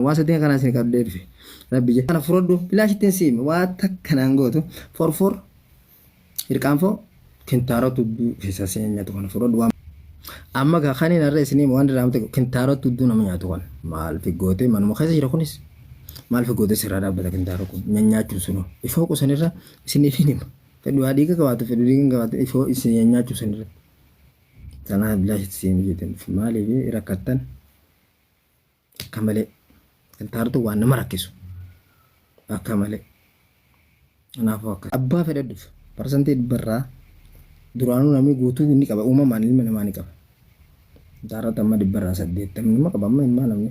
Waan sadeen kanaa isin qabdee dhufe. Rabbi jedhe. Kana fudhadhu bilaashittiin siime waa takka naan gootu forfor hirqaanfoo kintaarot hudduu keessaa si nyaatu kana fudhadhu waan. Amma gaa kaniin har'a isinii waan irraa hamte kintaarot hudduu nama nyaatu kana maal figgootee manuma keessa jira kunis maal figgootee sirraa dhaabbata kintaarot kun nyaanyaachuun sunoo ifoo qusanirra isiniif hin hima fedhu haa dhiiga qabaatu fedhu dhiiga hin qabaatu ifoo isin nyaanyaachuu sanirra. Kanaaf bilaashitti siime jettan maaliif rakkattan akka malee kintaartu waan nama rakkisu akka malee kanaafuu akka abbaa fedhe dhufu parsantii dhibbarraa duraanuu namni guutuu ni qaba uumamaan ilma namaa ni qaba kintaarratti amma dhibbarraa 80 nama qaba amma ilmaa namni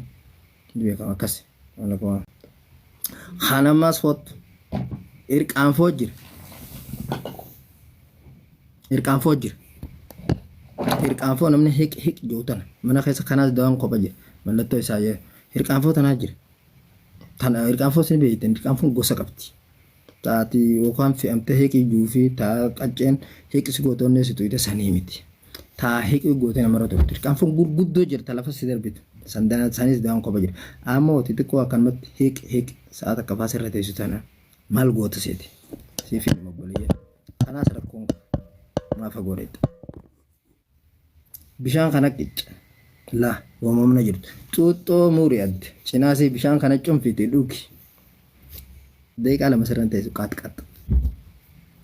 ni beekama akkas kan ammaas kottu irqaanfoo jira Hirqaanfoo jira. Hirqaanfoo namni hiq hiq jiru tana mana keessa kanaas dawaan kopha jira. Mallattoo isaa jira. Hirqaanfoo tanaa jira. Tana hirqaanfoo isin beektan hirqaanfoon gosa qabdi. Taati yookaan fe'amtee hiqii jiruu fi taa qacceen hiqi si goote onnee si tuyte sanii miti. Taa hiqii gootee namarra turtu. Hirqaanfoon gurguddoo jirta lafa si darbitu. Sandana sanis dawaan kopha jira. Amma xixiqqoo akkanumatti hiq hiq sa'a takka faa sirra teessu tana maal goota seeti. Siif hin obboleeyyan. Kanaas rakkoon qabu. Maa fagoo dheetta. Bishaan kana qicca. La waamamna jirtu. Xuuxxoo muuri adde. Cinaasii bishaan kana cunfiti dhugi. Daqiiqaa 2 sirran teessu qax qax.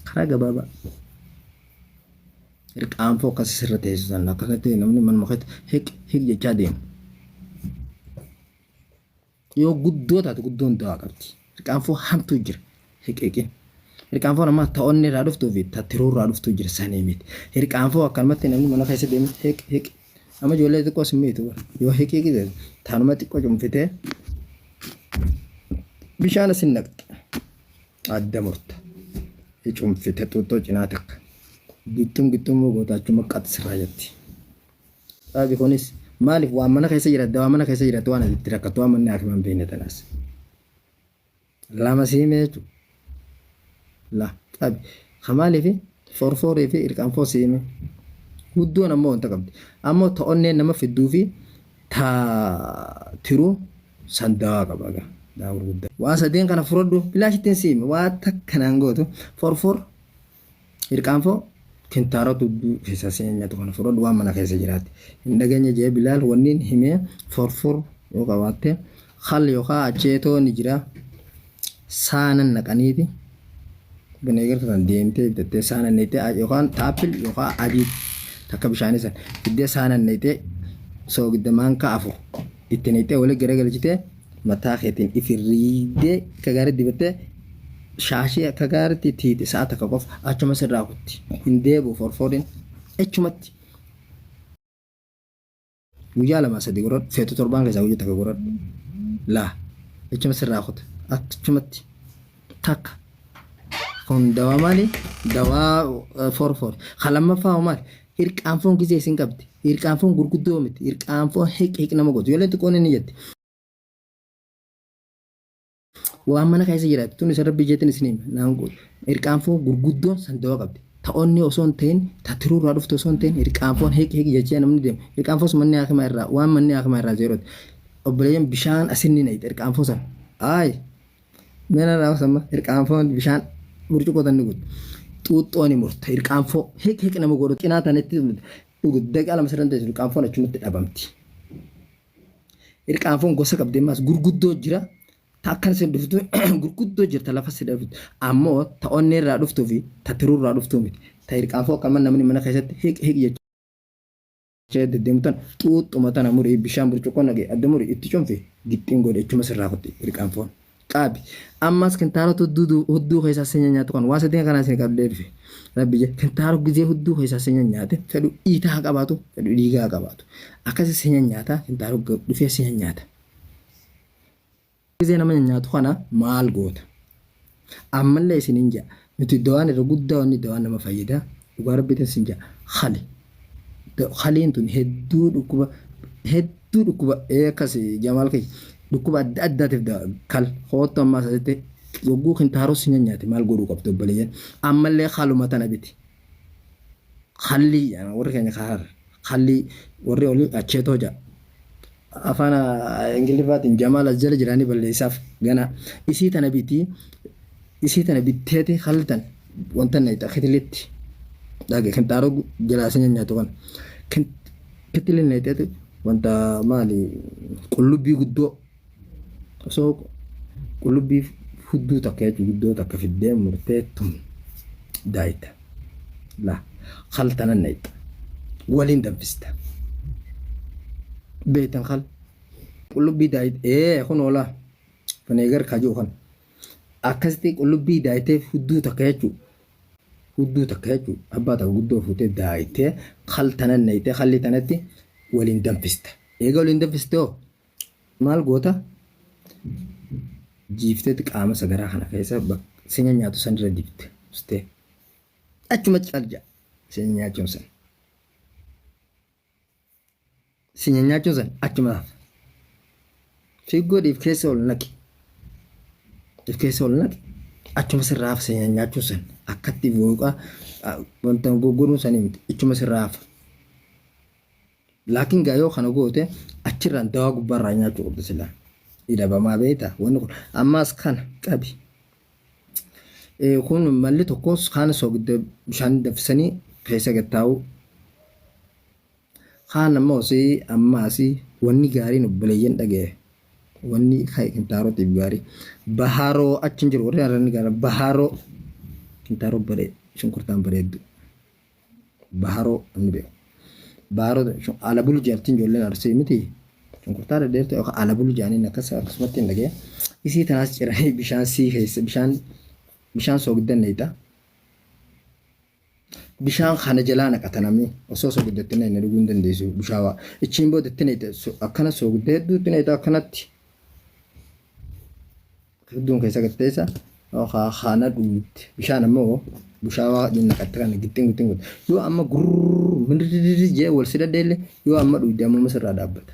Karaa gabaabaa. Hirqaanfoo akkasii sirra teessu sana akkasitti namni manuma keessatti hiq hiq jechaa deema. Yoo guddoo taate guddoon dawaa qabdi. Hirqaanfoo hamtuu jira. Hiqiqin. Hirqaanfoon ammaa ta onnee irraa dhuftuu fi ta tiruu irraa dhuftuu jira sanii miti. Hirqaanfoo akkanumatti namni mana keessa deemu hiq hiq. Amma ijoollee xiqqoo sin miitu bara. Yoo hiqiqi ta'e taanuma xiqqoo cunfitee bishaan asin naqxa. Adda murta. Cunfite xuuxxoo cinaa takka. Gixxum gixxum goota achuma qax sirraa jetti. Dhaabi kunis maaliif waan mana keessa jiratte waan mana keessa jiratte waan ati itti rakkattu waan manni haakima hin beekne tanaas. Lama siimee jechuudha. La qabi. Ka maaliif forfoorii fi irqanfoo siime. Guddoon ammoo wanta qabdi. Ammoo ta onneen nama fidduu fi ta tiruu san dawaa qaba egaa. Dawaa gurguddaa. Waan sadeen kana furadhu bilaashittiin siime waa takka naan gootu forfor Hirqaanfoo kintaarot hudduu keessa seen nyaatu kana fudhadhu waan mana keessa jiraate. Hin dhageenye jee Bilaal wanniin himee forfor yoo qabaatte khal yookaa acheetoo ni jira saanan naqaniiti vinegar san deemtee bitattee saanan naqxee yookaan taappil yookaan adii takka bishaanii san fiddee saanan naqxee soogidda maankaa 4 itti naqxee walitti garagalchitee mataa keetiin ifirriidee akka gaarii dibattee shaashii akka gaariitti itti hiite sa'a takka qofa achuma sirraa kutti hin deebi'u forforiin achumatti guyyaa 2 3 godhadhu feetu torbaan keessaa guyyaa takka godhadhu laa achuma sirraa kuta achumatti takka kun dawaa maali dawaa forfor kan lammaffaa hoo maali hirqaanfoon gisee isin qabdi hirqaanfoon gurguddoo miti hirqaanfoon hiq hiq nama gootu ijoolleen xiqqoon inni jetti Waan mana keessa jiraatu tun isa rabbi jeetin isin hima naan godhu. Hirqaanfoon gurguddoon san dawaa qabdi. Ta onnee osoo hin ta'in ta tiruu irraa dhuftu osoo hin ta'in hirqaanfoon hiq hiq jechaa namni deemu. Hirqaanfoon sun manni haakimaa irraa waan manni haakimaa irraa zeerooti. Obboleeyyan bishaan asin ni naqxe hirqaanfoo san. Ayi mana irraa amma hirqaanfoon bishaan burcuqqoo tan ni guutu. Xuuxxoo ni murta hirqaanfoo hiq hiq nama godhu cinaa tanatti dhugu daqiiqaa 2 sirran teessu hirqaanfoon achumatti dhabamti. Hirqaanfoon gosa qabdi ammas gurguddoo jira. Ta akkan isin dhuftu gurguddoo jirta lafa si dhuftu. Ammoo ta onnee irraa dhuftuu fi ta tiruu irraa dhuftuu miti. Ta hirqaanfoo akka namni mana keessatti hiq hiq jechaa deddeemu tan xuuxxuma tana murii bishaan burcuqqoo naqi adda murii itti cunfi gixxiin godhe achuma sirraa kutti hirqaanfoon. Qaabi. Ammas kintaarota hudduu keessaa si nyaatu kan waan sadeen kanaa isin qabdee dhufe. Rabbi jedhe kintaarota gizee hudduu keessaa si nyaate fedhu dhiitaa haa qabaatu fedhu dhiigaa haa qabaatu. Akkasi si nyaata kintaarota dhufee si nyaata. Gizee nama nyaatu kana maal goota? Ammallee isiniin jedha nuti dawaan irra guddaa wanni dawaan nama fayyada dhugaa rabbiitiin sin jedha khali. Khaliin tun hedduu dhukkuba hedduu dhukkuba ee akkas jamaal kiyya dhukkuba adda addaatiif kal koottu ammaas asitti yogguu kintaaroo si nyaate maal godhuu qabdu obboleeyyan ammallee kaluma tana biti khallii warri keenya karar khallii warri olii acheetoo jedha. Afaan Ingiliffaatiin jamaal as jala jiraanii balleessaaf gana isii tana bitii isii tana bitteeti haltan wanta nayxa kitilitti dhage kintaaroo jalaa si nyaatu kana kitili nayxeeti wanta maali qullubbii guddoo osoo qullubbii hudduu takka jechuun guddoo takka fiddee murtee tum daayita la haltana nayxa waliin danfista beeytan kal qullubbii daayit ee kun oolaa vinegar ka jiru kan akkasitti qullubbii daayitee hudduu takka jechuu hudduu takka jechuu abbaa takka guddoo fuutee daayitee kal tana nayxee kalli tanatti waliin danfista eega waliin danfiste hoo maal goota jiifteeti qaama sagaraa kana keessa si nyaatu san irra dibte ustee achuma cal ja'a si nyaachuun san si nyaachuun san achuma hafa fiiggoo dhiif keessa ol naqi if keessa ol naqi achuma sirraa hafa si nyaachuun san akkatti booqa wanta goggoruun sanii miti achuma sirraa hafa. Laakiin gaa yoo kana goote achirraan dawaa gubbaarraa nyaachuu qabda silaa. Idhabamaa beektaa wanni kun ammaas kana qabi. Kun malli tokkos kaan soogidda bishaan danfisanii keessa gad taa'uu. Kaan ammoo si ammaas wanni gaariin obboleeyyan dhagaye. Wanni kintaarotiif gaarii. Bahaaroo achi hin jiru warri har'a gaara bahaaroo kintaaroo baree shunkurtaan bareeddu. Baharoo namni beeku. Baharoo alabulu jaartiin ijoolleen arsii miti. Shunkurtaa dhedheertuu yookaan alabulu jaaniin akkas akkasumatti hin dhagee. Isii tanaas ciranii bishaan sii keessa bishaan bishaan soogiddan neeyxa. Bishaan kana jalaa naqata namni osoo soogidda itti neeyne dhuguu hin dandeessu bishaan waa. Ichiin booda itti neeyxa akkana soogidda hedduu itti neeyxa akkanatti. Hedduun keessa gatteessa yookaan kana dhuutti bishaan ammoo bushaawaa naqatte kana gixxin gixxin godhe yoo amma gurr mirri jee wal si dhadheelle yoo amma dhuuyde ammuma sirraa dhaabbata.